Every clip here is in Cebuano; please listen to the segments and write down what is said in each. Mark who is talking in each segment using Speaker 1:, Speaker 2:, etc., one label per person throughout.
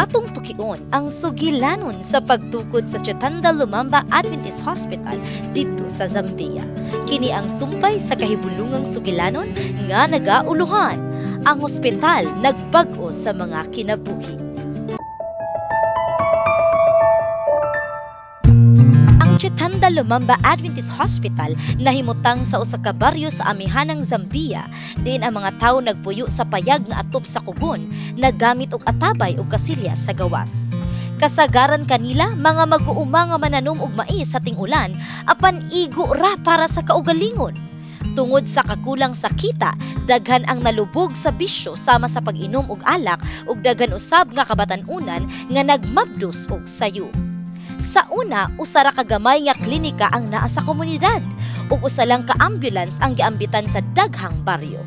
Speaker 1: Atong tukion ang sugilanon sa pagtukod sa Chitanda Lumamba Adventist Hospital didto sa Zambia. Kini ang sumpay sa kahibulungang sugilanon nga nagauluhan. Ang ospital nagbag-o sa mga kinabuhi. Ang Chitanda Lumamba Adventist Hospital nahimutang sa usa ka baryo sa amihanang Zambia, diin ang mga tawo nagpuyo sa payag nga atop sa kugon nagamit og atabay ug kasilya sa gawas. Kasagaran kanila mga mag-uuma nga mananom og mais sa ting-ulan, apan igo ra para sa kaugalingon. Tungod sa kakulang sa kita, daghan ang nalubog sa bisyo sama sa pag-inom og alak ug daghan usab nga kabatan-unan nga nagmabdos og sayo. Sa una, usa ra ka gamay nga klinika ang naa sa komunidad ug usa lang ka ambulance ang giambitan sa daghang baryo.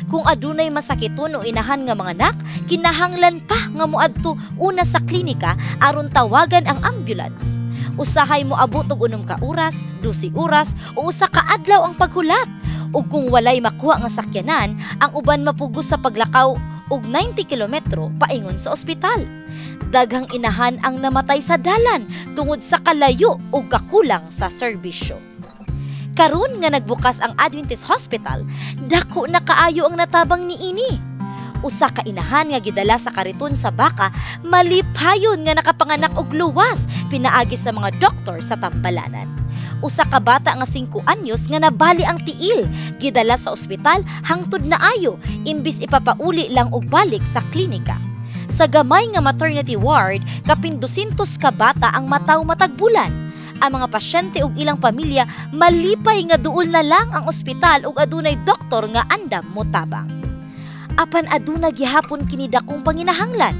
Speaker 1: Kung adunay masakiton o inahan nga mga anak, kinahanglan pa nga moadto una sa klinika aron tawagan ang ambulance. Usahay moabot og 6 ka oras, 12 oras o usa ka adlaw ang paghulat. Ug kung walay makuha nga sakyanan, ang uban mapugos sa paglakaw og 90 kilometro paingon sa ospital. Daghang inahan ang namatay sa dalan tungod sa kalayo ug kakulang sa serbisyo. Karon nga nagbukas ang Adventist Hospital, dako na kaayo ang natabang niini. Usa ka inahan nga gidala sa kariton sa baka, malipayon nga nakapanganak og luwas pinaagi sa mga doktor sa tambalanan. Usa ka bata nga 5 anyos nga nabali ang tiil, gidala sa ospital hangtod naayo imbis ipapauli lang og balik sa klinika. Sa gamay nga maternity ward, kapin 200 ka bata ang mataw matag bulan. Ang mga pasyente ug ilang pamilya malipay nga duol na lang ang ospital ug adunay doktor nga andam motabang. Apan aduna gihapon kini dakong panginahanglan.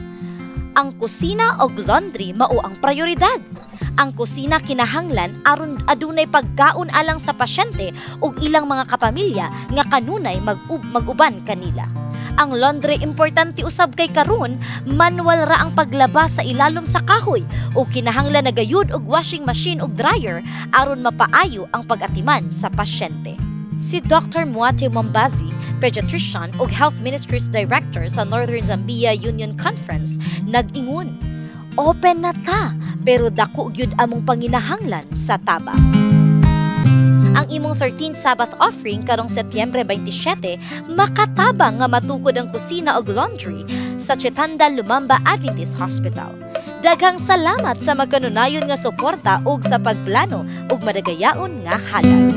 Speaker 1: Ang kusina og laundry mao ang prioridad. Ang kusina kinahanglan aron adunay pagkaon alang sa pasyente ug ilang mga kapamilya nga kanunay mag-uban kanila. Ang laundry importante usab kay karon manual ra ang paglaba sa ilalom sa kahoy ug kinahanglan na gayud og washing machine ug dryer aron mapaayo ang pag-atiman sa pasyente. Si Dr. Mwate Mwambazi, pediatrician ug Health Ministries Director sa Northern Zambia Union Conference, nag-ingon, "Open na ta, pero dako gyud among panginahanglan sa tabang." Ang imong 13th Sabbath offering karong Setyembre 27 makatabang nga matukod ang kusina ug laundry sa Chitanda Lumamba Adventist Hospital. Daghang salamat sa magkanunayon nga suporta ug sa pagplano ug madagayaon nga halad.